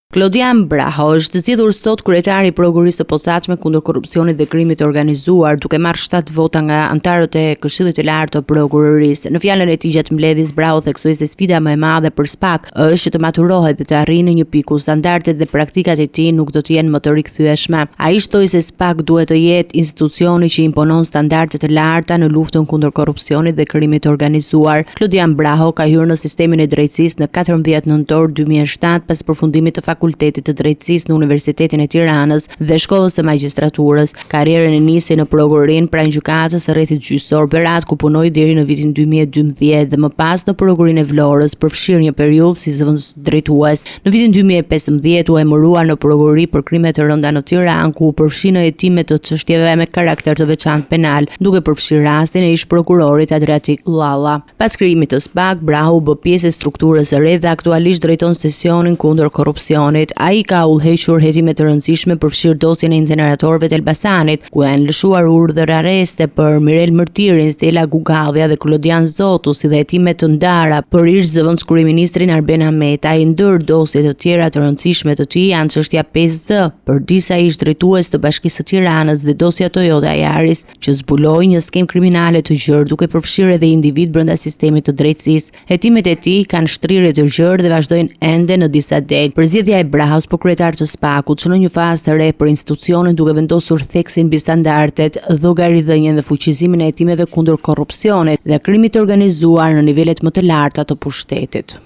Klodian Braho është zgjedhur sot kryetar i Prokurorisë së Posaçme kundër Korrupsionit dhe Krimit të Organizuar, duke marrë 7 vota nga anëtarët e Këshillit të Lartë të Prokurorisë. Në fjalën e tij gjatë mbledhjes, Braho theksoi se sfida më e madhe për SPAK është që të maturohet dhe të arrijë në një pikë ku standardet dhe praktikat e tij nuk do të jenë më të rikthyeshme. Ai shtoi se SPAK duhet të jetë institucioni që imponon standarde të larta në luftën kundër korrupsionit dhe krimit të organizuar. Klodian Braho ka hyrë në sistemin e drejtësisë në 14 nëntor 2007 pas përfundimit të Fakultetit të Drejtësisë në Universitetin e Tiranës dhe Shkollës së Magjistraturës. Karrierën e nisi në prokurorinë pranë Gjykatës së Rrethit Gjyqësor Berat, ku punoi deri në vitin 2012 dhe më pas në prokurorinë e Vlorës, përfshirë një periudhë si zëvendësdrejtues. Në vitin 2015 u emërua në prokurori për krime të rënda në Tiranë, ku u përfshi në hetime të çështjeve me karakter të veçantë penal, duke përfshirë rastin e ish-prokurorit Adriatik Llalla. Pas krijimit të SPAK, Braho u bë pjesë e strukturës së re dhe aktualisht drejton seksionin kundër korrupsionit. Ai ka udhëhequr hetime të rëndësishme përfshirë dosjen e inceneratorëve të Elbasanit, ku janë lëshuar urdhër arreste për Mirel Mërtirin, Stela Gugallja dhe Klodian Zoto, si dhe hetime të ndara për ish zëvendëskryeministrin Arben Ahmetaj. Ndër dosje të tjera të rëndësishme të tij janë çështja 5D për disa ish drejtues të Bashkisë së Tiranës dhe dosja Toyota Yaris, që zbuloi një skemë kriminale të gjerë duke përfshirë edhe individë brenda sistemit të drejtësisë. Hetimet e tij kanë shtrirje të gjerë dhe vazhdojnë ende në disa degë. Përzgjedhja e Brahos për kryetar të SPAK-ut shënon një fazë të re për institucionin duke vendosur theksin mbi standardet, llogaridhënien dhe fuqizimin e hetimeve kundër korrupsionit dhe krimit të organizuar në nivelet më të larta të pushtetit.